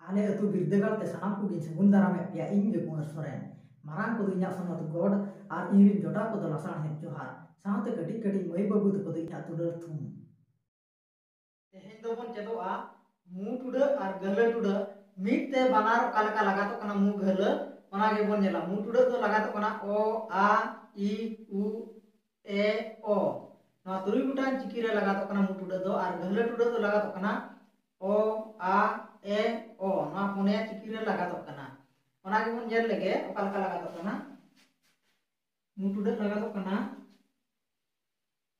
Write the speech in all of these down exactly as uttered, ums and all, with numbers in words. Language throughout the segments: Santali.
ᱟᱞᱮ ᱟᱹᱛᱩ ᱵᱤᱨᱫᱟᱹᱜᱟᱲ ᱛᱮ ᱥᱟᱱᱟᱢ ᱠᱚᱜᱮᱧ ᱥᱟᱹᱜᱩᱱ ᱫᱟᱨᱟᱢᱮᱫ ᱯᱮᱭᱟ, ᱤᱧ ᱜᱮ ᱠᱩᱸᱣᱟᱨ ᱥᱚᱨᱮᱱ᱾ ᱢᱟᱨᱟᱝ ᱠᱚᱫᱚ ᱤᱧᱟᱜ ᱥᱚᱱᱚᱛ ᱜᱚᱰ ᱟᱨ ᱤᱧ ᱨᱤᱱ ᱡᱚᱴᱟᱣ ᱠᱚᱫᱚ ᱞᱟᱥᱟᱬᱦᱮᱫ ᱡᱚᱦᱟᱨ, ᱥᱟᱶᱛᱮ ᱠᱟᱹᱴᱤᱡ ᱠᱟᱹᱴᱤᱡ ᱢᱟᱹᱭ ᱵᱟᱹᱵᱩ ᱛᱟᱠᱚ ᱫᱚ ᱤᱧᱟᱜ ᱫᱩᱞᱟᱹᱲ ᱛᱷᱩᱢ᱾ ᱛᱮᱦᱮᱧ ᱫᱚᱵᱚᱱ ᱪᱮᱫᱚᱜᱼᱟ ᱢᱩ ᱴᱩᱰᱟᱹᱜ ᱟᱨ ᱜᱟᱹᱦᱞᱟᱹ ᱴᱩᱰᱟᱹᱜ ᱢᱤᱫ ᱛᱮ ᱵᱟᱱᱟᱨ ᱚᱠᱟ ᱞᱮᱠᱟ ᱞᱟᱜᱟᱛᱚᱜ ᱠᱟᱱᱟ ᱢᱩ ᱜᱟᱹᱦᱞᱟᱹ, ᱚᱱᱟ ᱜᱮᱵᱚᱱ ᱧᱮᱞᱟ᱾ ᱢᱩ ᱴᱩᱰᱟᱹᱜ ᱫᱚ ᱞᱟᱜᱟᱛᱚᱜ ᱠᱟᱱᱟ ᱚ, ᱟ, ᱤ, ᱩ, ᱮ, ᱚ᱾ ᱱᱚᱣᱟ ᱛᱩᱨᱩᱭ ᱜᱚᱴᱟᱝ ᱪᱤᱠᱤ ᱨᱮ ᱞᱟᱜᱟᱛᱚᱜ ᱠᱟᱱᱟ ᱢᱩ ᱴᱩᱰᱟᱹᱜ ᱫᱚ, ᱟᱨ ᱜᱟᱹᱦᱞᱟᱹ ᱴᱩᱰᱟᱹᱜ ᱫᱚ ᱞᱟᱜᱟᱛᱚᱜ ᱠᱟᱱᱟ ᱚ, ᱟ, ᱮ, ᱚ᱾ ᱱᱚᱣᱟ ᱯᱩᱱᱭᱟ ᱪᱤᱠᱤ ᱨᱮ ᱞᱟᱜᱟᱛᱚᱜ ᱠᱟᱱᱟ᱾ ᱚᱱᱟ ᱜᱮᱵᱚᱱ ᱧᱮᱞ ᱞᱮᱜᱮ ᱚᱠᱟ ᱞᱮᱠᱟ ᱞᱟᱜᱟᱛᱚᱜ ᱠᱟᱱᱟ᱾ ᱢᱩ ᱴᱩᱰᱟᱹᱜ ᱞᱟᱜᱟᱛᱚᱜ ᱠᱟᱱᱟ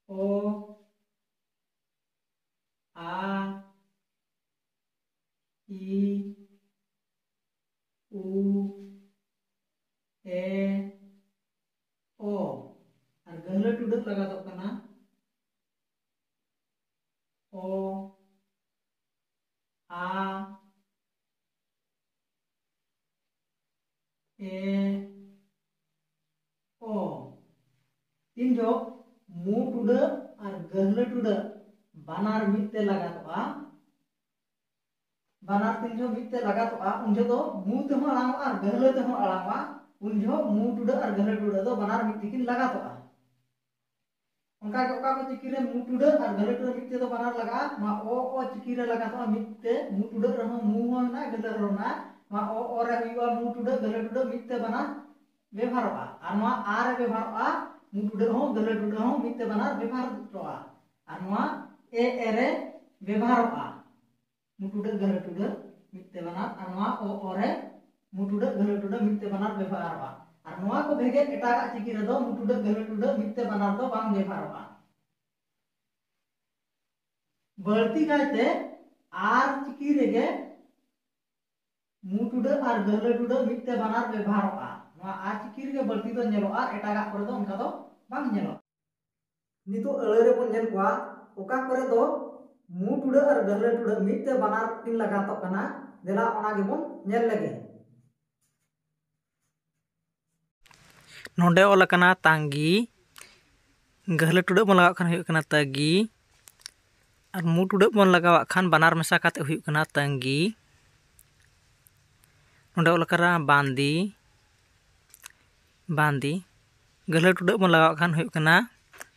ᱚ, ᱟ, ᱤ, ᱩ, ᱮ, ᱚ᱾ ᱟᱨ ᱜᱟᱹᱦᱞᱟᱹ ᱴᱩᱰᱟᱹᱜ ᱞᱟᱜᱟᱛᱚᱜ ᱠᱟᱱᱟ ᱚ, ᱟ, ᱮ, ᱚ᱾ ᱛᱤᱱ ᱡᱚᱦᱚᱜ ᱢᱩ ᱴᱩᱰᱟᱹᱜ ᱟᱨ ᱜᱟᱹᱦᱞᱟᱹ ᱴᱩᱰᱟᱹᱜ ᱵᱟᱱᱟᱨ ᱢᱤᱫ ᱛᱮ ᱞᱟᱜᱟᱛᱚᱜᱼᱟ, ᱵᱟᱱᱟᱨ ᱛᱤᱱ ᱡᱚᱦᱚᱜ ᱢᱤᱫ ᱛᱮ ᱞᱟᱜᱟᱛᱚᱜᱼᱟ, ᱩᱱ ᱡᱚᱦᱚᱜ ᱫᱚ ᱢᱩ ᱛᱮᱦᱚᱸ ᱟᱲᱟᱝᱚᱜᱼᱟ ᱟᱨ ᱜᱟᱹᱦᱞᱟᱹ ᱛᱮᱦᱚᱸ ᱟᱲᱟᱝᱚᱜᱼᱟ᱾ ᱩᱱ ᱡᱚᱦᱚᱜ ᱢᱩ ᱴᱩᱰᱟᱹᱜ ᱟᱨ ᱜᱟᱹᱦᱞᱟᱹ ᱴᱩᱰᱟᱹᱜ ᱫᱚ ᱵᱟᱱᱟᱨ ᱢᱤᱫ ᱛᱮᱠᱤᱱ ᱞᱟᱜᱟᱛᱚᱜᱼᱟ᱾ ᱚᱱᱠᱟ ᱜᱮ ᱚᱠᱟ ᱠᱚ ᱪᱤᱠᱤ ᱨᱮ ᱢᱩ ᱴᱩᱰᱟᱹᱜ ᱟᱨ ᱜᱟᱹᱦᱞᱟᱹ ᱴᱩᱰᱟᱹᱜ ᱢᱤᱫ ᱛᱮ ᱫᱚ ᱵᱟᱱᱟᱨ ᱞᱟᱜᱟᱜᱼᱟ, ᱱᱚᱣᱟ ᱚ, ᱚ ᱪᱤᱠᱤ ᱨᱮ ᱞᱟᱜᱟᱛᱚᱜᱼᱟ ᱢᱤᱫ ᱛᱮ, ᱢᱩ ᱴᱩᱰᱟᱹᱜ ᱨᱮᱦᱚᱸ ᱢᱩ ᱦᱚᱸ ᱢᱮᱱᱟᱜᱼᱟ, ᱜᱟᱹᱦᱞᱟᱹ ᱨᱮᱦᱚᱸ ᱢᱮᱱᱟᱜᱼᱟ᱾ ᱱᱚᱣᱟ ᱚ, ᱚ ᱨᱮ ᱦᱩᱭᱩᱜᱼᱟ ᱢᱩ ᱴᱩᱰᱟᱹᱜ, ᱜᱟᱹᱦᱞᱟᱹ ᱴᱩᱰᱟᱹᱜ ᱢᱤᱫ ᱛᱮ ᱵᱟᱱᱟᱨ ᱵᱮᱵᱷᱟᱨᱚᱜᱼᱟ᱾ ᱟᱨ ᱱᱚᱣᱟ ᱟ ᱨᱮ ᱵᱮᱵᱷᱟᱨᱚᱜᱼᱟ ᱢᱩ ᱴᱩᱰᱟᱹᱜ ᱦᱚᱸ, ᱜᱟᱹᱦᱞᱟᱹ ᱴᱩᱰᱟᱹᱜ ᱦᱚᱸ ᱢᱤᱫ ᱛᱮ ᱵᱟᱱᱟᱨ ᱵᱮᱵᱷᱟᱨᱚᱜᱼᱟ᱾ ᱟᱨ ᱱᱚᱣᱟ ᱮ, ᱮ ᱨᱮ ᱵᱮᱵᱷᱟᱨᱚᱜᱼᱟ ᱢᱩ ᱴᱩᱰᱟᱹᱜ, ᱜᱟᱹᱦᱞᱟᱹ ᱴᱩᱰᱟᱹᱜ ᱢᱤᱫ ᱛᱮ ᱵᱟᱱᱟᱨ᱾ ᱟᱨ ᱱᱚᱣᱟ ᱚ, ᱚ ᱨᱮ ᱢᱩ ᱴᱩᱰᱟᱹᱜ, ᱜᱟᱹᱦᱞᱟᱹ ᱴᱩᱰᱟᱹᱜ ᱢᱤᱫ ᱛᱮ ᱵᱟᱱᱟᱨ ᱵᱮᱵᱷᱟᱨᱚᱜᱼᱟ᱾ ᱟᱨ ᱱᱚᱣᱟ ᱠᱚ ᱵᱷᱮᱜᱮᱫ ᱮᱴᱟᱜᱟᱜ ᱪᱤᱠᱤ ᱨᱮᱫᱚ ᱢᱩ ᱴᱩᱰᱟᱹᱜ, ᱜᱟᱹᱦᱞᱟᱹ ᱴᱩᱰᱟᱹᱜ ᱢᱤᱫ ᱛᱮ ᱵᱟᱱᱟᱨ ᱫᱚ ᱵᱟᱝ ᱵᱮᱵᱷᱟᱨᱚᱜᱼᱟ᱾ ᱵᱟᱹᱲᱛᱤ ᱠᱟᱭᱛᱮ ᱟᱨ ᱪᱤᱠᱤ ᱨᱮᱜᱮ ᱢᱩ ᱴᱩᱰᱟᱹᱜ ᱟᱨ ᱜᱟᱹᱦᱞᱟᱹ ᱴᱩᱰᱟᱹᱜ ᱢᱤᱫ ᱛᱮ ᱵᱟᱱᱟᱨ ᱵᱮᱵᱷᱟᱨᱚᱜᱼᱟ᱾ ᱱᱚᱣᱟ ᱟᱨ ᱪᱤᱠᱤ ᱨᱮᱜᱮ ᱵᱟᱹᱲᱛᱤ ᱫᱚ ᱧᱮᱞᱚᱜᱼᱟ, ᱮᱴᱟᱜᱟᱜ ᱠᱚᱨᱮ ᱫᱚ ᱚᱱᱠᱟ ᱫᱚ ᱵᱟᱝ ᱧᱮᱞᱚᱜᱼᱟ᱾ ᱱᱤᱛᱚᱜ ᱟᱹᱲᱟᱹ ᱨᱮᱵᱚᱱ ᱧᱮᱞ ᱠᱚᱣᱟ ᱚᱠᱟ ᱠᱚᱨᱮ ᱫᱚ ᱢᱩ ᱴᱩᱰᱟᱹᱜ ᱟᱨ ᱜᱟᱹᱦᱞᱟᱹ ᱴᱩᱰᱟᱹᱜ ᱢᱤᱫ ᱛᱮ ᱵᱟᱱᱟᱨ ᱠᱤᱱ ᱞᱟᱜᱟᱛᱚᱜ ᱠᱟᱱᱟ᱾ ᱫᱮᱞᱟ ᱚᱱᱟ ᱜᱮᱵᱚᱱ ᱧᱮᱞ ᱞᱮᱜᱮ᱾ ᱱᱚᱰᱮ ᱚᱞ ᱟᱠᱟᱱᱟ ᱛᱟᱸᱜᱤ, ᱜᱟᱹᱦᱞᱟᱹ ᱴᱩᱰᱟᱹᱜ ᱵᱚᱱ ᱞᱟᱜᱟᱣᱟᱜ ᱠᱷᱟᱱ ᱦᱩᱭᱩᱜ ᱠᱟᱱᱟ ᱛᱟᱹᱜᱤ, ᱟᱨ ᱢᱩ ᱴᱩᱰᱟᱹᱜ ᱵᱚᱱ ᱞᱟᱜᱟᱣᱟᱜ ᱠᱷᱟᱱ ᱵᱟᱱᱟᱨ ᱢᱮᱥᱟ ᱠᱟᱛᱮ ᱦᱩᱭᱩᱜ ᱠᱟᱱᱟ ᱛᱟᱹᱝᱜᱤ᱾ ᱱᱚᱰᱮ ᱚᱞ ᱟᱠᱟᱱᱟ ᱵᱟᱸᱫᱤ, ᱵᱟᱸᱫᱤ᱾ ᱜᱟᱹᱦᱞᱟᱹ ᱴᱩᱰᱟᱹᱜ ᱵᱚᱱ ᱞᱟᱜᱟᱣᱟᱜ ᱠᱷᱟᱱ ᱦᱩᱭᱩᱜ ᱠᱟᱱᱟ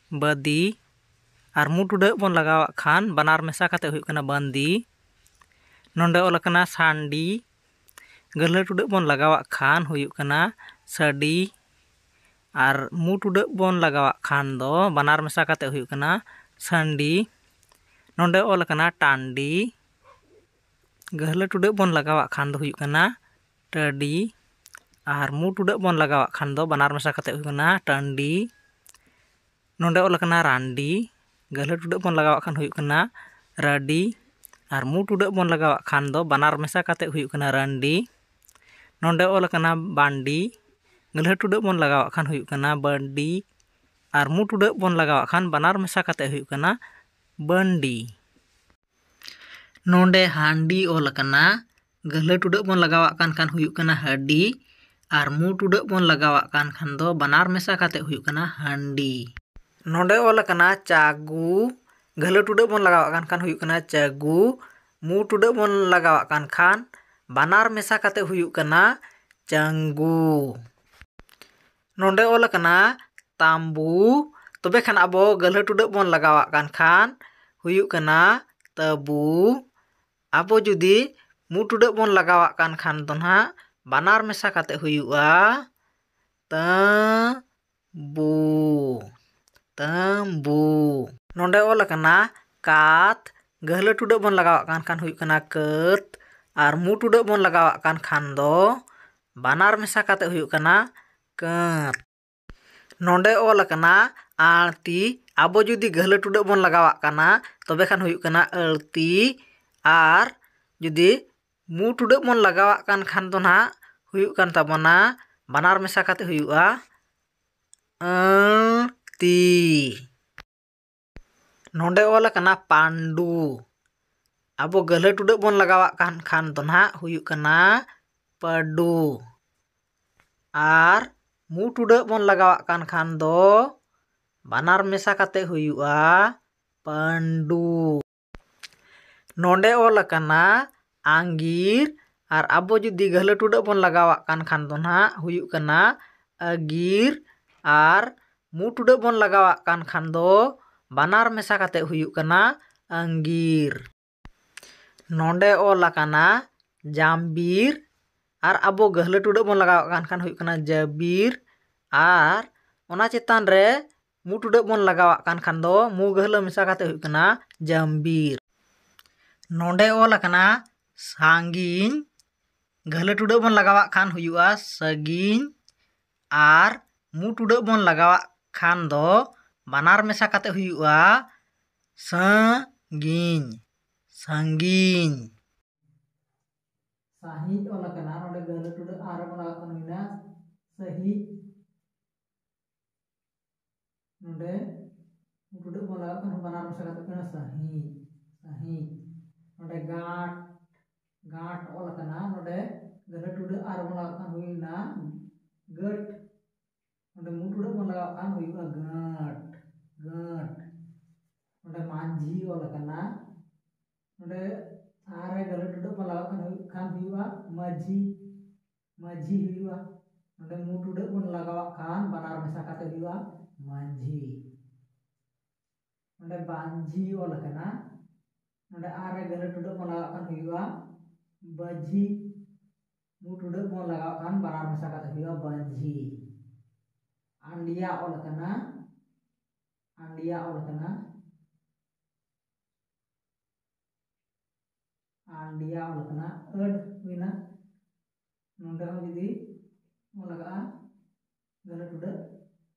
ᱵᱟᱹᱫᱤ, ᱟᱨ ᱢᱩ ᱴᱩᱰᱟᱹᱜ ᱵᱚᱱ ᱞᱟᱜᱟᱣᱟᱜ ᱠᱷᱟᱱ ᱵᱟᱱᱟᱨ ᱢᱮᱥᱟ ᱠᱟᱛᱮ ᱦᱩᱭᱩᱜ ᱠᱟᱱᱟ ᱵᱟᱹᱱᱫᱤ᱾ ᱱᱚᱰᱮ ᱚᱞ ᱟᱠᱟᱱᱟ ᱥᱟᱱᱰᱤ, ᱜᱟᱹᱦᱞᱟᱹ ᱴᱩᱰᱟᱹᱜ ᱵᱚᱱ ᱞᱟᱜᱟᱣᱟᱜ ᱠᱷᱟᱱ ᱦᱩᱭᱩᱜ ᱠᱟᱱᱟ ᱥᱟᱰᱤ, ᱟᱨ ᱢᱩ ᱴᱩᱰᱟᱹᱜ ᱵᱚᱱ ᱞᱟᱜᱟᱣᱟᱜ ᱠᱷᱟᱱ ᱫᱚ ᱵᱟᱱᱟᱨ ᱢᱮᱥᱟ ᱠᱟᱛᱮ ᱦᱩᱭᱩᱜ ᱠᱟᱱᱟ ᱥᱟᱱᱰᱤ᱾ ᱱᱚᱰᱮ ᱚᱞ ᱟᱠᱟᱱᱟ ᱴᱟᱱᱰᱤ, ᱜᱟᱹᱦᱞᱟᱹ ᱴᱩᱰᱟᱹᱜ ᱵᱚᱱ ᱞᱟᱜᱟᱣᱟᱜ ᱠᱷᱟᱱ ᱫᱚ ᱦᱩᱭᱩᱜ ᱠᱟᱱᱟ ᱴᱟᱹᱰᱤ, ᱟᱨ ᱢᱩ ᱴᱩᱰᱟᱹᱜ ᱵᱚᱱ ᱞᱟᱜᱟᱣᱟᱜ ᱠᱷᱟᱱ ᱫᱚ ᱵᱟᱱᱟᱨ ᱢᱮᱥᱟ ᱠᱟᱛᱮ ᱦᱩᱭᱩᱜ ᱠᱟᱱᱟ ᱴᱟᱹᱱᱰᱤ᱾ ᱱᱚᱰᱮ ᱚᱞ ᱟᱠᱟᱱᱟ ᱨᱟᱱᱰᱤ, ᱜᱟᱹᱦᱞᱟᱹ ᱴᱩᱰᱟᱹᱜ ᱵᱚᱱ ᱞᱟᱜᱟᱣᱟᱜ ᱠᱷᱟᱱ ᱦᱩᱭᱩᱜ ᱠᱟᱱᱟ ᱨᱟᱹᱰᱤ, ᱟᱨ ᱢᱩ ᱴᱩᱰᱟᱹᱜ ᱵᱚᱱ ᱞᱟᱜᱟᱣᱟᱜ ᱠᱷᱟᱱ ᱫᱚ ᱵᱟᱱᱟᱨ ᱢᱮᱥᱟ ᱠᱟᱛᱮ ᱦᱩᱭᱩᱜ ᱠᱟᱱᱟ ᱨᱟᱹᱱᱰᱤ᱾ ᱱᱚᱰᱮ ᱚᱞ ᱟᱠᱟᱱᱟ ᱵᱟᱱᱰᱤ, ᱜᱟᱹᱦᱞᱟᱹ ᱴᱩᱰᱟᱹᱜ ᱵᱚᱱ ᱞᱟᱜᱟᱣᱟᱜ ᱠᱷᱟᱱ ᱦᱩᱭᱩᱜ ᱠᱟᱱᱟ ᱵᱟᱹᱱᱰᱤ, ᱟᱨ ᱢᱩ ᱴᱩᱰᱟᱹᱜ ᱵᱚᱱ ᱞᱟᱜᱟᱣᱟᱜ ᱠᱷᱟᱱ ᱵᱟᱱᱟᱨ ᱢᱮᱥᱟ ᱠᱟᱛᱮ ᱦᱩᱭᱩᱜ ᱠᱟᱱᱟ ᱵᱟᱹᱱᱰᱤ᱾ ᱱᱚᱰᱮ ᱦᱟᱱᱰᱤ ᱚᱞ ᱟᱠᱟᱱᱟ, ᱜᱟᱹᱦᱞᱟᱹ ᱴᱩᱰᱟᱹᱜ ᱵᱚᱱ ᱞᱟᱜᱟᱣᱟᱜ ᱠᱟᱱ ᱠᱷᱟᱱ ᱦᱩᱭᱩᱜ ᱠᱟᱱᱟ ᱦᱟᱹᱰᱤ, ᱟᱨ ᱢᱩ ᱴᱩᱰᱟᱹᱜ ᱵᱚᱱ ᱞᱟᱜᱟᱣᱟᱜ ᱠᱟᱱ ᱠᱷᱟᱱ ᱫᱚ ᱵᱟᱱᱟᱨ ᱢᱮᱥᱟ ᱠᱟᱛᱮ ᱦᱩᱭᱩᱜ ᱠᱟᱱᱟ ᱦᱟᱱᱰᱤ᱾ ᱱᱚᱰᱮ ᱚᱞ ᱟᱠᱟᱱᱟ ᱪᱟᱜᱩ, ᱜᱟᱹᱦᱞᱟᱹ ᱴᱩᱰᱟᱹᱜ ᱵᱚᱱ ᱞᱟᱜᱟᱣᱟᱜ ᱠᱟᱱ ᱠᱷᱟᱱ ᱦᱩᱭᱩᱜ ᱠᱟᱱᱟ ᱪᱟᱹᱜᱩ, ᱢᱩ ᱴᱩᱰᱟᱹᱜ ᱵᱚᱱ ᱞᱟᱜᱟᱣᱟᱜ ᱠᱟᱱ ᱠᱷᱟᱱ ᱵᱟᱱᱟᱨ ᱢᱮᱥᱟ ᱠᱟᱛᱮ ᱦᱩᱭᱩᱜ ᱠᱟᱱᱟ ᱪᱟᱹᱝᱜᱩ᱾ ᱱᱚᱰᱮ ᱚᱞ ᱟᱠᱟᱱᱟ ᱛᱟᱢᱵᱩ, ᱛᱚᱵᱮ ᱠᱷᱟᱱ ᱟᱵᱚ ᱜᱟᱹᱦᱞᱟᱹ ᱴᱩᱰᱟᱹᱜ ᱵᱚᱱ ᱞᱟᱜᱟᱣᱟᱜ ᱠᱟᱱ ᱠᱷᱟᱱ ᱦᱩᱭᱩᱜ ᱠᱟᱱᱟ ᱛᱟᱹᱵᱩ᱾ ᱟᱵᱚ ᱡᱩᱫᱤ ᱢᱩ ᱴᱩᱰᱟᱹᱜ ᱵᱚᱱ ᱞᱟᱜᱟᱣᱟᱜ ᱠᱟᱱ ᱠᱷᱟᱱ ᱫᱚ ᱱᱟᱦᱟᱜ ᱵᱟᱱᱟᱨ ᱢᱮᱥᱟ ᱠᱟᱛᱮ ᱦᱩᱭᱩᱜᱼᱟ ᱛᱟᱹᱵᱩ, ᱛᱟᱹᱵᱩ᱾ ᱱᱚᱰᱮ ᱚᱞ ᱟᱠᱟᱱᱟ ᱠᱟᱛ, ᱜᱟᱹᱦᱞᱟᱹ ᱴᱩᱰᱟᱹᱜ ᱵᱚᱱ ᱞᱟᱜᱟᱣᱟᱜ ᱠᱟᱱ ᱠᱷᱟᱱ ᱦᱩᱭᱩᱜ ᱠᱟᱱᱟ ᱠᱟᱹᱛ, ᱟᱨ ᱢᱩ ᱴᱩᱰᱟᱹᱜ ᱵᱚᱱ ᱞᱟᱜᱟᱣᱟᱜ ᱠᱟᱱ ᱠᱷᱟᱱ ᱫᱚ ᱵᱟᱱᱟᱨ ᱢᱮᱥᱟ ᱠᱟᱛᱮ ᱦᱩᱭᱩᱜ ᱠᱟᱱᱟ ᱠᱟᱹᱛ᱾ ᱱᱚᱰᱮ ᱚᱞ ᱟᱠᱟᱱᱟ ᱟᱬᱛᱤ, ᱟᱵᱚ ᱡᱩᱫᱤ ᱜᱟᱹᱦᱞᱟᱹ ᱴᱩᱰᱟᱹᱜ ᱵᱚᱱ ᱞᱟᱜᱟᱣᱟᱜ ᱠᱟᱱᱟ ᱛᱚᱵᱮ ᱠᱷᱟᱱ ᱦᱩᱭᱩᱜ ᱠᱟᱱᱟ ᱟᱹᱲᱛᱤ, ᱟᱨ ᱡᱩᱫᱤ ᱢᱩ ᱴᱩᱰᱟᱹᱜ ᱵᱚᱱ ᱞᱟᱜᱟᱣᱟᱜ ᱠᱟᱱ ᱠᱷᱟᱱ ᱫᱚ ᱱᱟᱦᱟᱜ ᱦᱩᱭᱩᱜ ᱠᱟᱱ ᱛᱟᱵᱚᱱᱟ, ᱵᱟᱱᱟᱨ ᱢᱮᱥᱟ ᱠᱟᱛᱮ ᱦᱩᱭᱩᱜᱼᱟ ᱟᱹᱲᱛᱤ᱾ ᱱᱚᱰᱮ ᱚᱞ ᱟᱠᱟᱱᱟ ᱯᱟᱱᱰᱩ, ᱟᱵᱚ ᱜᱟᱹᱦᱞᱟᱹ ᱴᱩᱰᱟᱹᱜ ᱵᱚᱱ ᱞᱟᱜᱟᱣᱟᱜ ᱠᱟᱱ ᱠᱷᱟᱱ ᱫᱚ ᱱᱟᱦᱟᱜ ᱦᱩᱭᱩᱜ ᱠᱟᱱᱟ ᱯᱟᱹᱰᱩ, ᱟᱨ ᱢᱩ ᱴᱩᱰᱟᱹᱜ ᱵᱚᱱ ᱞᱟᱜᱟᱣᱟᱜ ᱠᱟᱱ ᱠᱷᱟᱱ ᱫᱚ ᱵᱟᱱᱟᱨ ᱢᱮᱥᱟ ᱠᱟᱛᱮ ᱦᱩᱭᱩᱜᱼᱟ ᱯᱟᱹᱱᱰᱩ᱾ ᱱᱚᱰᱮ ᱚᱞ ᱟᱠᱟᱱᱟ ᱟᱸᱜᱤᱨ, ᱟᱨ ᱟᱵᱚ ᱡᱩᱫᱤ ᱜᱟᱹᱦᱞᱟᱹ ᱴᱩᱰᱟᱹᱜ ᱵᱚᱱ ᱞᱟᱜᱟᱣᱟᱜ ᱠᱟᱱ ᱠᱷᱟᱱ ᱫᱚ ᱱᱟᱦᱟᱜ ᱦᱩᱭᱩᱜ ᱠᱟᱱᱟ ᱟᱹᱜᱤᱨ, ᱟᱨ ᱢᱩ ᱴᱩᱰᱟᱹᱜ ᱵᱚᱱ ᱞᱟᱜᱟᱣᱟᱜ ᱠᱟᱱ ᱠᱷᱟᱱ ᱫᱚ ᱵᱟᱱᱟᱨ ᱢᱮᱥᱟ ᱠᱟᱛᱮ ᱦᱩᱭᱩᱜ ᱠᱟᱱᱟ ᱟᱹᱜᱤᱨ᱾ ᱱᱚᱰᱮ ᱚᱞ ᱟᱠᱟᱱᱟ ᱡᱟᱢᱵᱤᱨ, ᱟᱨ ᱟᱵᱚ ᱜᱟᱹᱦᱞᱟᱹ ᱴᱩᱰᱟᱹᱜ ᱵᱚᱱ ᱞᱟᱜᱟᱣᱟᱜ ᱠᱟᱱ ᱠᱷᱟᱱ ᱦᱩᱭᱩᱜ ᱠᱟᱱᱟ ᱡᱟᱹᱵᱤᱨ, ᱟᱨ ᱚᱱᱟ ᱪᱮᱛᱟᱱ ᱨᱮ ᱢᱩ ᱴᱩᱰᱟᱹᱜ ᱵᱚᱱ ᱞᱟᱜᱟᱣᱟᱜ ᱠᱟᱱ ᱠᱷᱟᱱ ᱫᱚ ᱢᱩ ᱜᱟᱹᱦᱞᱟᱹ ᱢᱮᱥᱟ ᱠᱟᱛᱮ ᱦᱩᱭᱩᱜ ᱠᱟᱱᱟ ᱡᱟᱹᱢᱵᱤᱨ᱾ ᱱᱚᱰᱮ ᱚᱞ ᱟᱠᱟᱱᱟ ᱥᱟᱺᱜᱤᱧ, ᱜᱟᱹᱦᱞᱟᱹ ᱴᱩᱰᱟᱹᱜ ᱵᱚᱱ ᱞᱟᱜᱟᱣᱟᱜ ᱠᱷᱟᱱ ᱦᱩᱭᱩᱜᱼᱟ ᱥᱟᱹᱜᱤᱧ, ᱟᱨ ᱢᱩ ᱴᱩᱰᱟᱹᱜ ᱵᱚᱱ ᱞᱟᱜᱟᱣᱟᱜ ᱠᱷᱟᱱ ᱫᱚ ᱵᱟᱱᱟᱨ ᱢᱮᱥᱟ ᱠᱟᱛᱮ ᱦᱩᱭᱩᱜᱼᱟ ᱥᱟᱺᱜᱤᱧ, ᱥᱟᱺᱜᱤᱧ᱾ ᱥᱟᱺᱦᱤᱡ ᱚᱞ ᱟᱠᱟᱱᱟ, ᱱᱚᱰᱮ ᱜᱟᱹᱦᱞᱟᱹ ᱴᱩᱰᱟᱹᱜ ᱟᱨ ᱵᱚᱱ ᱞᱟᱜᱟᱣᱟᱜ ᱠᱷᱟᱱ ᱦᱩᱭᱱᱟ ᱥᱟᱺᱦᱤᱡ᱾ ᱱᱚᱰᱮ ᱴᱩᱰᱟᱹᱜ ᱵᱚᱱ ᱞᱟᱜᱟᱣ ᱠᱷᱟᱱ ᱵᱟᱱᱟᱨ ᱢᱮᱥᱟ ᱠᱟᱛᱮ ᱦᱩᱭᱱᱟ ᱥᱟᱺᱦᱤᱡ, ᱥᱟᱺᱦᱤᱡ᱾ ᱱᱚᱰᱮ ᱜᱟᱸᱴ, ᱜᱟᱸᱴ ᱚᱞ ᱟᱠᱟᱱᱟ, ᱱᱚᱰᱮ ᱜᱟᱹᱦᱞᱟᱹ ᱴᱩᱰᱟᱹᱜ ᱟᱨ ᱵᱚᱱ ᱞᱟᱜᱟᱣ ᱠᱷᱟᱱ ᱦᱩᱭᱱᱟ ᱜᱟᱹᱴ᱾ ᱱᱚᱰᱮ ᱢᱩ ᱴᱩᱰᱟᱹᱜ ᱵᱚᱱ ᱞᱟᱜᱟᱣ ᱠᱷᱟᱱ ᱦᱩᱭᱩᱜᱼᱟ ᱜᱟᱹᱴ, ᱜᱟᱹᱴ᱾ ᱱᱚᱰᱮ ᱢᱟᱹᱡᱷᱤ ᱚᱞ ᱟᱠᱟᱱᱟ, ᱱᱚᱰᱮ ᱟᱨ ᱨᱮ ᱜᱟᱹᱦᱞᱟᱹ ᱴᱩᱰᱟᱹᱜ ᱵᱚᱱ ᱞᱟᱜᱟᱣ ᱠᱷᱟᱱ ᱦᱩᱭᱩᱜ, ᱠᱷᱟᱱ ᱦᱩᱭᱩᱜᱼᱟ ᱢᱟᱹᱡᱷᱤ, ᱢᱟᱹᱡᱷᱤ ᱦᱩᱭᱩᱜᱼᱟ᱾ ᱱᱚᱰᱮ ᱢᱩ ᱴᱩᱰᱟᱹᱜ ᱵᱚᱱ ᱞᱟᱜᱟᱣᱟᱜ ᱠᱷᱟᱱ ᱵᱟᱱᱟᱨ ᱢᱮᱥᱟ ᱠᱟᱛᱮ ᱦᱩᱭᱩᱜᱼᱟ ᱢᱟᱹᱡᱷᱤ᱾ ᱱᱚᱰᱮ ᱵᱟᱹᱧᱡᱷᱤ ᱚᱞ ᱟᱠᱟᱱᱟ, ᱱᱚᱰᱮ ᱟᱨ ᱨᱮ ᱜᱟᱹᱦᱞᱟᱹ ᱴᱩᱰᱟᱹᱜ ᱵᱚᱱ ᱞᱟᱜᱟᱣᱟᱜ ᱠᱷᱟᱱ ᱦᱩᱭᱩᱜᱼᱟ ᱵᱟᱹᱡᱷᱤ, ᱢᱩ ᱴᱩᱰᱟᱹᱜ ᱵᱚᱱ ᱞᱟᱜᱟᱣᱟᱜ ᱠᱷᱟᱱ ᱵᱟᱱᱟᱨ ᱢᱮᱥᱟ ᱠᱟᱛᱮ ᱦᱩᱭᱩᱜᱼᱟ ᱵᱟᱹᱡᱷᱤ᱾ ᱟᱱᱰᱤᱭᱟ ᱚᱞ ᱟᱠᱟᱱᱟ, ᱟᱱᱰᱤᱭᱟ ᱚᱞ ᱟᱠᱟᱱᱟ, ᱟᱱᱰᱤᱭᱟ ᱚᱞ ᱟᱠᱟᱱᱟ, ᱟᱹᱰ ᱦᱩᱭᱱᱟ᱾ ᱱᱚᱰᱮ ᱦᱚᱸ ᱡᱩᱫᱤ ᱵᱚᱱ ᱞᱟᱜᱟᱜᱼᱟ ᱜᱟᱹᱦᱞᱟᱹ ᱴᱩᱰᱟᱹᱜ,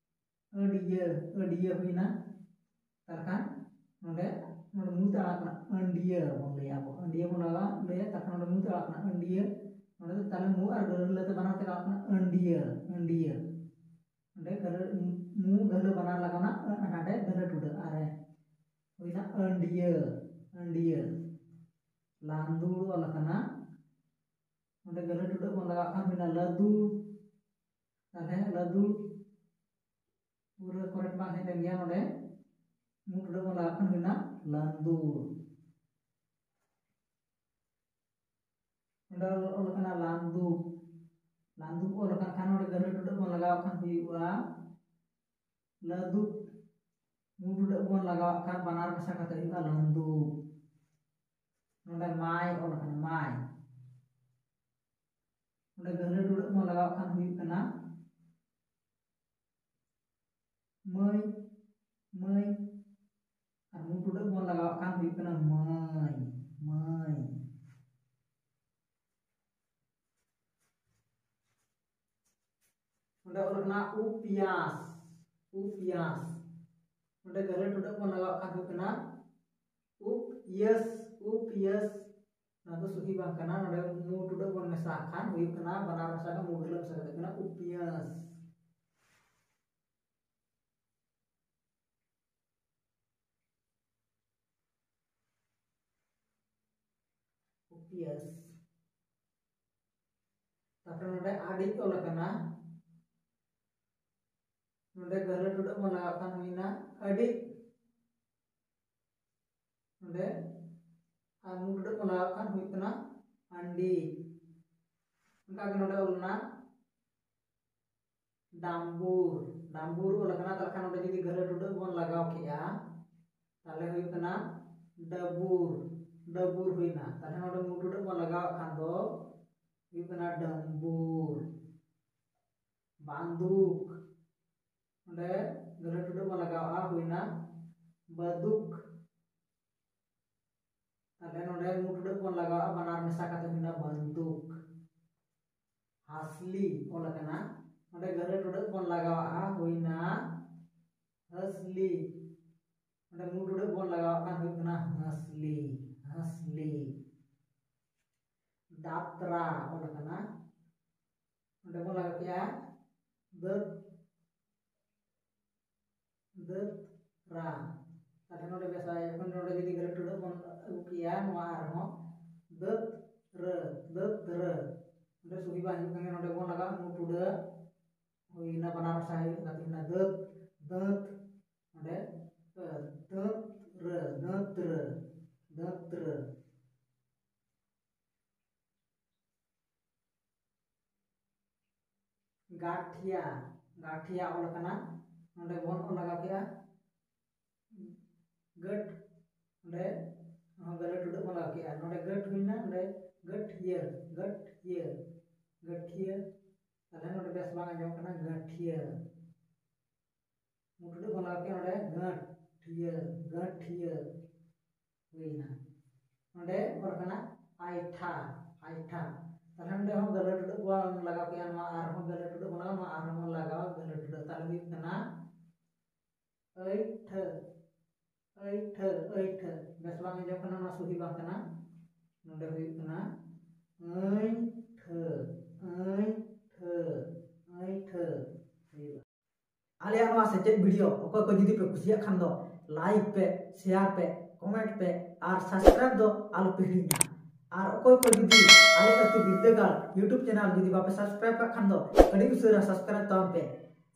ᱟᱹᱰᱤᱭᱟᱹ, ᱟᱹᱰᱤᱭᱟᱹ ᱦᱩᱭᱱᱟ᱾ ᱛᱟᱦᱞᱮ ᱠᱷᱟᱱ ᱱᱚᱰᱮ, ᱱᱚᱰᱮ ᱢᱩ ᱛᱮ ᱟᱲᱟᱜ ᱠᱟᱱᱟ ᱟᱹᱰᱤᱭᱟᱹ ᱵᱚᱱ ᱞᱟᱹᱭᱟ ᱟᱵᱚ, ᱟᱹᱰᱤᱭᱟᱹ ᱵᱚᱱ ᱞᱟᱜᱟᱣᱟ, ᱞᱟᱹᱭᱟ, ᱛᱟᱦᱞᱮ ᱠᱷᱟᱱ ᱱᱚᱰᱮ ᱢᱩ ᱛᱮ ᱟᱲᱟᱜ ᱠᱟᱱᱟ ᱟᱹᱰᱤᱭᱟᱹ, ᱱᱚᱰᱮ ᱫᱚ ᱛᱟᱦᱞᱮ ᱢᱩ ᱟᱨ ᱜᱟᱹᱦᱞᱟᱹ ᱛᱮ ᱵᱟᱱᱟᱨ ᱛᱮ ᱟᱲᱟᱜ ᱠᱟᱱᱟ ᱟᱹᱰᱤᱭᱟᱹ, ᱟᱹᱰᱤᱭᱟᱹ᱾ ᱱᱚᱰᱮ ᱜᱟᱹᱦᱞᱟᱹ, ᱢᱩ ᱜᱟᱹᱦᱞᱟᱹ ᱵᱟᱱᱟᱨ ᱞᱟᱜᱟᱣᱱᱟ, ᱟᱹ ᱟᱨ ᱱᱚᱰᱮ ᱜᱟᱹᱦᱞᱟᱹ ᱴᱩᱰᱟᱹᱜ ᱟᱨ ᱨᱮ ᱦᱩᱭᱱᱟ ᱟᱹᱰᱤᱭᱟᱹ, ᱟᱹᱰᱤᱭᱟᱹ᱾ ᱞᱟᱸᱫᱩᱲ ᱚᱞ ᱟᱠᱟᱱᱟ, ᱱᱚᱰᱮ ᱜᱟᱹᱦᱞᱟᱹ ᱴᱩᱰᱟᱹᱜ ᱵᱚᱱ ᱞᱟᱜᱟᱣ ᱠᱷᱟᱱ ᱦᱩᱭᱱᱟ ᱞᱟᱹᱫᱩᱲ᱾ ᱛᱟᱦᱞᱮ ᱞᱟᱹᱫᱩᱲ ᱯᱩᱨᱟᱹ correct ᱵᱟᱝ ᱦᱮᱡ ᱞᱮᱱ ᱜᱮᱭᱟ, ᱱᱚᱰᱮ ᱢᱩ ᱴᱩᱰᱟᱹᱜ ᱵᱚᱱ ᱞᱟᱜᱟᱣ ᱠᱷᱟᱱ ᱦᱩᱭᱱᱟ ᱞᱟᱹᱫᱩᱲ᱾ ᱱᱚᱰᱮ ᱚᱞ ᱠᱟᱱᱟ ᱞᱟᱱᱫᱩ᱾ ᱞᱟᱱᱫᱩ ᱚᱞ ᱠᱟᱱ ᱠᱷᱟᱱ ᱱᱚᱰᱮ ᱜᱟᱹᱦᱞᱟᱹ ᱴᱩᱰᱟᱹᱜ ᱵᱚᱱ ᱞᱟᱜᱟᱣ ᱠᱷᱟᱱ ᱦᱩᱭᱩᱜᱼᱟ ᱞᱟᱹᱫᱩ᱾ ᱢᱩ ᱴᱩᱰᱟᱹᱜ ᱵᱚᱱ ᱞᱟᱜᱟᱣᱟᱜ ᱠᱷᱟᱱ ᱵᱟᱱᱟᱨ ᱢᱮᱥᱟ ᱠᱟᱛᱮ ᱦᱩᱭᱩᱜᱼᱟ ᱞᱟᱹᱫᱩ᱾ ᱱᱚᱰᱮ ᱢᱟᱭ ᱚᱞ ᱠᱟᱱᱟ ᱢᱟᱭ᱾ ᱱᱚᱰᱮ ᱜᱟᱹᱦᱞᱟᱹ ᱴᱩᱰᱟᱹᱜ ᱵᱚᱱ ᱞᱟᱜᱟᱣᱟᱜ ᱠᱷᱟᱱ ᱦᱩᱭᱩᱜ ᱠᱟᱱᱟ ᱢᱟᱹᱭ, ᱢᱟᱹᱭ᱾ ᱟᱨ ᱢᱩ ᱴᱩᱰᱟᱹᱜ ᱵᱚᱱ ᱞᱟᱜᱟᱣᱟᱜ ᱠᱷᱟᱱ ᱦᱩᱭᱩᱜ ᱠᱟᱱᱟ ᱢᱟᱹᱭ, ᱢᱟᱹᱭ᱾ ᱱᱚᱰᱮ ᱚᱞ ᱠᱟᱱᱟ ᱩᱯᱭᱟᱥ, ᱩᱯᱭᱟᱥ᱾ ᱱᱚᱰᱮ ᱜᱟᱹᱦᱞᱟᱹ ᱴᱩᱰᱟᱹᱜ ᱵᱚᱱ ᱞᱟᱜᱟᱣᱟᱜ ᱠᱷᱟᱱ ᱦᱩᱭᱩᱜ ᱠᱟᱱᱟ ᱩᱯᱭᱟᱹᱥ, ᱩᱯᱭᱟᱹᱥ᱾ ᱱᱚᱣᱟ ᱫᱚ ᱥᱩᱦᱤ ᱵᱟᱝ ᱠᱟᱱᱟ᱾ ᱱᱚᱰᱮ ᱢᱩ ᱴᱩᱰᱟᱹᱜ ᱵᱚᱱ ᱢᱮᱥᱟ ᱠᱷᱟᱱ ᱦᱩᱭᱩᱜ ᱠᱟᱱᱟ, ᱵᱟᱱᱟᱨ ᱢᱮᱥᱟ ᱠᱟᱛᱮ ᱢᱩ ᱜᱟᱹᱦᱞᱟᱹ ᱢᱮᱥᱟ ᱠᱟᱛᱮ ᱠᱟᱱᱟ ᱩᱯᱭᱟᱹᱥ᱾ ᱩᱯᱭᱟᱹᱥ᱾ ᱛᱟᱨᱯᱚᱨᱮ ᱱᱚᱰᱮ ᱟᱹᱰᱤ ᱚᱞ ᱟᱠᱟᱱᱟ᱾ ᱱᱚᱰᱮ ᱜᱟᱹᱦᱞᱟᱹ ᱴᱩᱰᱟᱹᱜ ᱵᱚᱱ ᱞᱟᱜᱟᱣ ᱠᱷᱟᱱ ᱦᱩᱭᱱᱟ ᱟᱹᱰᱤ᱾ ᱱᱚᱰᱮ ᱟᱨ ᱢᱩ ᱴᱩᱰᱟᱹᱜ ᱵᱚᱱ ᱞᱟᱜᱟᱣ ᱠᱷᱟᱱ ᱦᱩᱭᱩᱜ ᱠᱟᱱᱟ ᱟᱱᱰᱤ᱾ ᱚᱱᱠᱟ ᱜᱮ ᱱᱚᱰᱮ ᱚᱞ ᱮᱱᱟ ᱰᱟᱢᱵᱩᱨ᱾ ᱰᱟᱢᱵᱩᱨ ᱚᱞ ᱟᱠᱟᱱᱟ, ᱛᱟᱦᱞᱮ ᱠᱷᱟᱱ ᱱᱚᱰᱮ ᱡᱩᱫᱤ ᱜᱟᱹᱦᱞᱟᱹ ᱴᱩᱰᱟᱹᱜ ᱵᱚᱱ ᱞᱟᱜᱟᱣ ᱠᱮᱜᱼᱟ, ᱛᱟᱦᱞᱮ ᱦᱩᱭᱩᱜ ᱠᱟᱱᱟ ᱰᱟᱹᱵᱩᱨ᱾ ᱰᱟᱹᱵᱩᱨ ᱦᱩᱭᱱᱟ᱾ ᱛᱟᱦᱞᱮ ᱱᱚᱰᱮ ᱢᱩ ᱴᱩᱰᱟᱹᱜ ᱵᱚᱱ ᱞᱟᱜᱟᱣᱟᱜ ᱠᱷᱟᱱ ᱫᱚ ᱦᱩᱭᱩᱜ ᱠᱟᱱᱟ ᱰᱟᱹᱢᱵᱩᱨ᱾ ᱵᱟᱱᱫᱩᱠ᱾ ᱱᱚᱰᱮ ᱜᱟᱹᱦᱞᱟᱹ ᱴᱩᱰᱟᱹᱜ ᱵᱚᱱ ᱞᱟᱜᱟᱣᱟᱜᱼᱟ, ᱦᱩᱭᱱᱟ ᱵᱟᱹᱫᱩᱠ᱾ ᱛᱟᱦᱞᱮ ᱱᱚᱰᱮ ᱢᱩ ᱴᱩᱰᱟᱹᱜ ᱵᱚᱱ ᱞᱟᱜᱟᱣᱟᱜᱼᱟ, ᱵᱟᱱᱟᱨ ᱢᱮᱥᱟ ᱠᱟᱛᱮ ᱦᱩᱭᱱᱟ ᱵᱟᱹᱱᱫᱩᱠ᱾ ᱦᱟᱥᱞᱤ ᱚᱞ ᱟᱠᱟᱱᱟ, ᱱᱚᱰᱮ ᱜᱟᱹᱦᱞᱟᱹ ᱴᱩᱰᱟᱹᱜ ᱵᱚᱱ ᱞᱟᱜᱟᱣᱟᱜᱼᱟ, ᱦᱩᱭᱱᱟ ᱦᱟᱹᱥᱞᱤ᱾ ᱱᱚᱰᱮ ᱢᱩ ᱴᱩᱰᱟᱹᱜ ᱵᱚᱱ ᱞᱟᱜᱟᱣᱟᱜ ᱠᱷᱟᱱ ᱦᱩᱭᱩᱜ ᱠᱟᱱᱟ ᱦᱟᱹᱥᱞᱤ, ᱦᱟᱹᱥᱞᱤ᱾ ᱫᱟᱛᱨᱟ ᱚᱞ ᱟᱠᱟᱱᱟ, ᱱᱚᱰᱮ ᱵᱚᱱ ᱞᱟᱜᱟᱣ ᱠᱮᱜᱼᱟ ᱫᱟᱹᱛ, ᱫᱟᱹᱛ ᱨᱟ᱾ ᱛᱟᱦᱞᱮ ᱱᱚᱰᱮ ᱵᱮᱥ ᱟᱭ, ᱡᱚᱠᱷᱚᱱ ᱱᱚᱰᱮ ᱡᱩᱫᱤ ᱜᱟᱹᱦᱞᱟᱹ ᱴᱩᱰᱟᱹᱜ ᱵᱚᱱ ᱟᱹᱜᱩ ᱠᱮᱭᱟ, ᱱᱚᱣᱟ ᱟᱨᱦᱚᱸ ᱫᱟᱹᱛ ᱨᱟᱹ, ᱫᱟᱹᱛ ᱨᱟᱹ᱾ ᱱᱚᱰᱮ ᱥᱩᱦᱤ ᱵᱟᱝ ᱦᱤᱡᱩᱜ ᱠᱟᱱᱟ, ᱱᱚᱰᱮ ᱵᱚᱱ ᱞᱟᱜᱟᱣᱟ ᱢᱩ ᱴᱩᱰᱟᱹᱜ, ᱦᱩᱭᱱᱟ ᱵᱟᱱᱟᱨ ᱢᱮᱥᱟ ᱦᱩᱭᱩᱜ ᱠᱟᱱᱟ, ᱦᱩᱭᱱᱟ ᱫᱟᱹᱛ, ᱫᱟᱹᱛ᱾ ᱱᱚᱰᱮ ᱫᱟᱹᱛ ᱨᱟᱹ, ᱫᱟᱹᱛ ᱨᱟᱹ, ᱫᱟᱹᱛ ᱨᱟᱹ᱾ ᱜᱟᱹᱴᱷᱤᱭᱟ, ᱜᱟᱹᱴᱷᱤᱭᱟ ᱚᱞ ᱠᱟᱱᱟ, ᱱᱚᱰᱮ ᱵᱚᱱ ᱚᱞ ᱞᱟᱜᱟᱣ ᱠᱮᱜᱼᱟ ᱜᱟᱹᱴ, ᱱᱚᱰᱮ ᱦᱚᱸ ᱜᱟᱹᱞᱟᱹ ᱴᱩᱰᱟᱹᱜ ᱵᱚᱱ ᱞᱟᱜᱟᱣ ᱠᱮᱜᱼᱟ, ᱱᱚᱰᱮ ᱜᱟᱹᱴ ᱦᱩᱭᱱᱟ, ᱱᱚᱰᱮ ᱜᱟᱹᱴᱷᱤᱭᱟᱹ, ᱜᱟᱹᱴᱷᱤᱭᱟᱹ, ᱜᱟᱹᱴᱷᱤᱭᱟᱹ, ᱛᱟᱦᱞᱮ ᱱᱚᱰᱮ ᱵᱮᱥ ᱵᱟᱝ ᱟᱸᱡᱚᱢ ᱠᱟᱱᱟ, ᱜᱟᱹᱴᱷᱤᱭᱟᱹ᱾ ᱢᱩ ᱴᱩᱰᱟᱹᱜ ᱵᱚᱱ ᱞᱟᱜᱟᱣ ᱠᱮᱜᱼᱟ, ᱱᱚᱰᱮ ᱜᱟᱹᱴᱷᱤᱭᱟᱹ, ᱜᱟᱹᱴᱷᱤᱭᱟᱹ ᱦᱩᱭᱱᱟ᱾ ᱱᱚᱰᱮ ᱚᱞ ᱠᱟᱱᱟ ᱟᱭᱴᱷᱟ, ᱟᱭᱴᱷᱟ᱾ ᱛᱟᱦᱞᱮ ᱱᱚᱰᱮ ᱦᱚᱸ ᱜᱟᱹᱞᱟᱹ ᱴᱩᱰᱟᱹᱜ ᱵᱚᱱ ᱞᱟᱜᱟᱣ ᱠᱮᱜᱼᱟ, ᱱᱚᱣᱟ ᱟᱨᱦᱚᱸ ᱜᱟᱹᱞᱟᱹ ᱴᱩᱰᱟᱹᱜ ᱵᱚᱱ ᱞᱟᱜᱟᱣᱟ, ᱱᱚᱣᱟ ᱟᱨᱦᱚᱸ ᱵᱚᱱ ᱞᱟᱜᱟᱣᱟ ᱜᱟᱹᱞᱟᱹ ᱴᱩᱰᱟᱹᱜ᱾ ᱛᱟᱦᱞᱮ ᱦᱩᱭᱩᱜ ᱠᱟᱱᱟ ᱟᱹᱭᱴᱷᱟᱹ, ᱟᱹᱭᱴᱷᱟᱹ, ᱟᱹᱭᱴᱷᱟᱹ᱾ ᱵᱮᱥ ᱵᱟᱝ ᱟᱸᱡᱚᱢ ᱠᱟᱱᱟ, ᱱᱚᱣᱟ ᱥᱩᱦᱤ ᱵᱟᱝ ᱠᱟᱱᱟ᱾ ᱱᱚᱰᱮ ᱦᱩᱭᱩᱜ ᱠᱟᱱᱟ ᱟᱹᱭᱴᱷᱟᱹ, ᱟᱹᱭᱴᱷᱟᱹ, ᱟᱹᱭᱴᱷᱟᱹ ᱦᱩᱭᱩᱜᱼᱟ᱾ ᱟᱞᱮᱭᱟᱜ ᱱᱚᱣᱟ ᱥᱮᱪᱮᱫ video ᱚᱠᱚᱭ ᱠᱚ ᱡᱩᱫᱤ ᱯᱮ ᱠᱩᱥᱤᱭᱟᱜ ᱠᱷᱟᱱ ᱫᱚ like ᱯᱮ, share ᱯᱮ, comment ᱯᱮ ᱟᱨ subscribe ᱫᱚ ᱟᱞᱚ ᱯᱮ ᱦᱤᱲᱤᱧᱟ᱾ ᱟᱨ ᱚᱠᱚᱭ ᱠᱚ ᱡᱩᱫᱤ ᱟᱞᱮ ᱟᱹᱛᱩ ᱵᱤᱨᱫᱟᱹᱜᱟᱲ YouTube channel ᱡᱩᱫᱤ ᱵᱟᱯᱮ subscribe ᱠᱟᱜ ᱠᱷᱟᱱ ᱫᱚ ᱟᱹᱰᱤ ᱩᱥᱟᱹᱨᱟ subscribe ᱛᱟᱵᱚᱱ ᱯᱮ᱾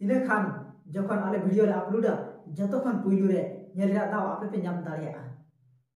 ᱤᱱᱟᱹ ᱠᱷᱟᱱ ᱡᱚᱠᱷᱚᱱ ᱟᱞᱮ video ᱞᱮ uploadᱟ, ᱡᱚᱛᱚ ᱠᱷᱚᱱ ᱯᱩᱭᱞᱩ ᱨᱮ ᱧᱮᱞ ᱨᱮᱭᱟᱜ ᱫᱟᱣ ᱟᱯᱮ ᱯᱮ ᱧᱟᱢ ᱫᱟᱲᱮᱭᱟᱜᱼᱟ᱾